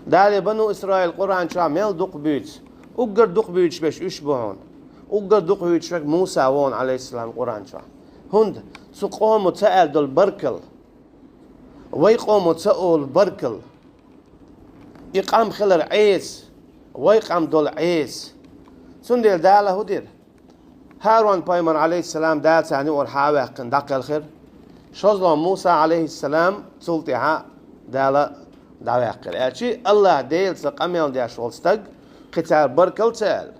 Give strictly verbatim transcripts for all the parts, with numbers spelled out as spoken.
Дала Бану Исраил Къуръан чохь мел дукха буьйцу, уггар дукха буьйцуш берш уьш бу хьуна. Уггар дукха буьйцуш верг Муса ву хьуна, алейхиссалам, Къуръан чохь. ХӀунда цу къомо ца аьлла долу баркалла, вай къомо ца олу баркалла, и къам хилар Ӏеса, вай къам долу Ӏеса. Цундела Дала хӀун дира? ХӀарун пайхамар, алейхиссалам, Дала царна юкъара хьа а ваьккхина, дӀакхелхира. ШозлагӀа Муса, алейхиссалам, цул тӀаьхьа Дала дӀаваьккхира. Аьлчи, Аллах Делаца къамел деш волу стаг, кхин цара баркалла ца аьлла,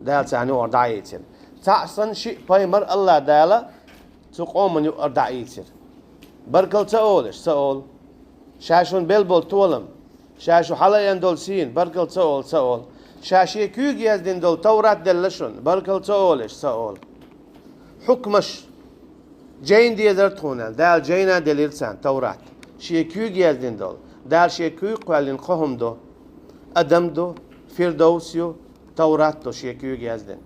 Дала царна юкъара дӀаийцира. Цхьаъ санна шиъ пайхамар Аллах Дала цу къоман юкъара дӀаийцира. Баркалла ца олуш, ца олу. Ша шуна белла болу толам, ша шу хьалаайна долу сийна, баркалла ца олу, ца олу. Ша шен куьйга яздина долу Таврат делла шуна, баркалла ца олуш, ца олу. Хьукмаш, жайна дезара тхуна, Дала жайна делира царна Таврат. Шен куьйга яздина долу, Дала шен куьйга кхоьллина кхо хӀума ду. Адам ду, Фирдовс ю, Таврат ду шен куьйга яздина.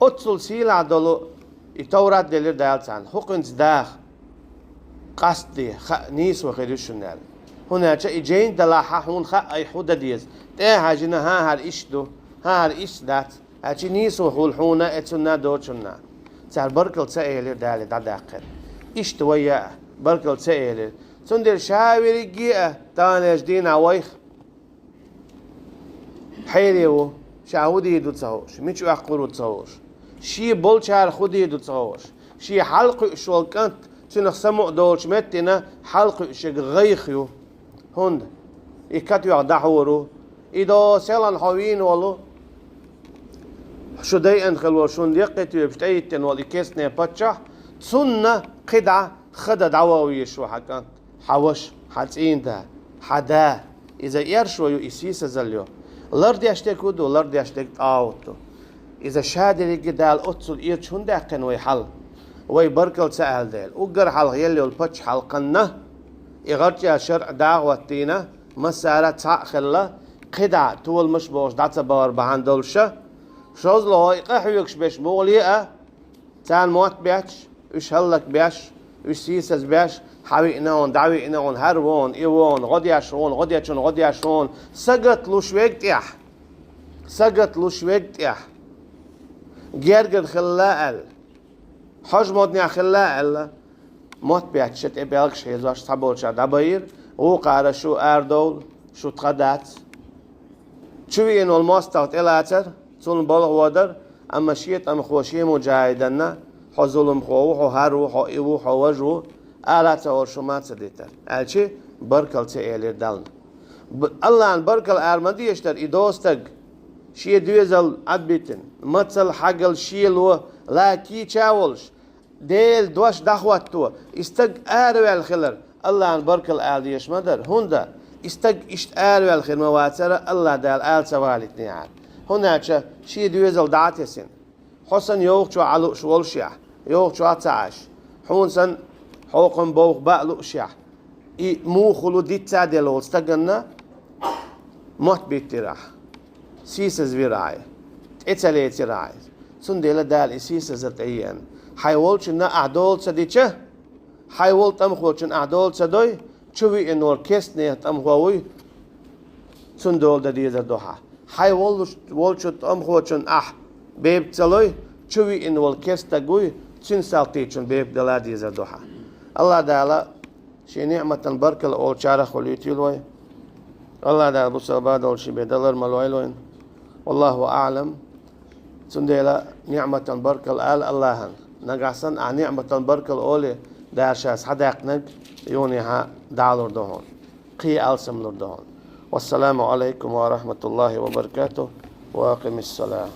Оццул сийлахь долу и Таврат делира Дала царна. ХӀокхуьнца даха къастаде, хаа, нийсо хир ю шуна аьлла. ХӀунда аьлча и жайна далахь, хьуна хаьа айхьа хӀун дан деза. ТӀе а хьаьжжина, хӀан, хӀара иштта ду, хӀан, хӀара иштта дац. Аьлчи нийсо хуьлу хьуна а, цунна а, доцунна а. Цара баркалла ца элира, Дала дӀадаьккхира. Иштта вай а баркалла ца элира. Цундела ша верриге а таханлерчу дийнахь вайх хьере ву, ша хӀун дийр ду ца хууш, мича оьккхур ву ца хууш, шен болчарах хӀун дийр ду ца хууш, шен хьалакхуьуш волу кӀант, цуьнах самукъа долчу меттина хьалакхуьуш ерг гӀайгӀа ю. ХӀунда и катоьхна дӀахьур ву, и до селхана хьо вийна волу, шу дайина хилла волу, шуна яккхий тоьпаш тӀеиттина волу и кестане паччахь, цунна кхидӀа хада дӀаваха везаш ву хьан кӀант, хьан ваша, хьан цӀийнда, хьан да. Иза эршо ю, и сийсазалла ю. Лардеш дерг хӀун ду? Лардеш дерг тӀагӀут ду. Иза ша дерриге Дала оццул ирча хӀунда даьккхина вай хьал? Вай баркалла ца аьлла дела. Уггар хьалха елла йолу паччахьалкханна и гӀарчӀ а шарӀ дагӀа хӀоттийна, массара а цхьаъ хилла, кхидӀа толамаш бохуш дӀа ца бахар бахьана долуша, шозлагӀа и къахьоьгуш берш муха ле а, царна мотт бетташ, уьш хӀаллакбеш, уьш сийсазбеш, хьан виъна вон, дӀа виъна вон, хӀара вон, и вон, гӀо деш вон, гӀо дечун гӀо деш вон, сагат луш верг тӀехь, сагат луш верг тӀехь, гергара хилла аьлла, хьожа моднехь хилла аьлла, мотт бетташ тӀе белгаш хьийзош цхьаболчара дӀабайира, вукхара шу арадовла, шу тхан дац. Чу веана волу мостагӀа тӀелацара, цунна балха водар, амма шен тӀамхо шен муджахӀиданна, хьо зуламхо ву, хьо хӀара ву, хьо и ву, хьо важа ву, ала а ца олуш хӀума а ца дитар. Аьлчи, баркалла ца элира Далла. Б-, Аллахьан баркалла ала ма дезаш дара и доза стаг, шен доьзал Ӏадбитина, мацалла хьагал шело, ла кийча а волуш, Делан дош дӀахӀотто, и стаг араваьлла хилар Аллахьан баркалла ала дезаш ма дара. ХӀунда? И стаг иштта араваьлла хир ма вацара, Аллахь Дала ала ца валийтинехьара. ХӀунда аьлча шен доьзал дӀа а тесина, хьо санна йовхачохь Ӏа лууш волушехь, йовхачохь а ца Ӏаш, хьуна санна хьокхам бовха баа луушехь, и муха хуьлу дицца а делла волу стаганна мотт биттира ахь, сийсазвира ахь, тӀе ца лецира ахь. Цундела Дала и сийсазалла тӀееана. Хьайн волчунна ахь дола ца дича, хьайн волу тӀамхочунна ахь дола ца дой, чу виъна волу кестнех тӀамхо вуй, цунна дола дан дезар ду хьан. Хьайн волуш-, волчу тӀамхочунна ахь бепиг ца лой, чу виъна волу кестаг вуй, цуьнан салтичунна бепиг дала дезар ду хьан. Аллахь Дала Шен ниъматан баркалла олучарах хуьлуьйтийла вай. Аллахь Дала бусалба долчу бен далар ма лойла вайна. Валлаху аълам. Цундела ниъматан баркалла ала Аллахьан. Нагахь санна ахь ниъматан баркалла оле, Дала ша схьадаьккхинарг юханехьа дӀалур ду хьуна. Кхин алсамлур ду хьуна. Вассаламу алайкум ва рахматуллахи ва баракатух. Ва акъимиссалам.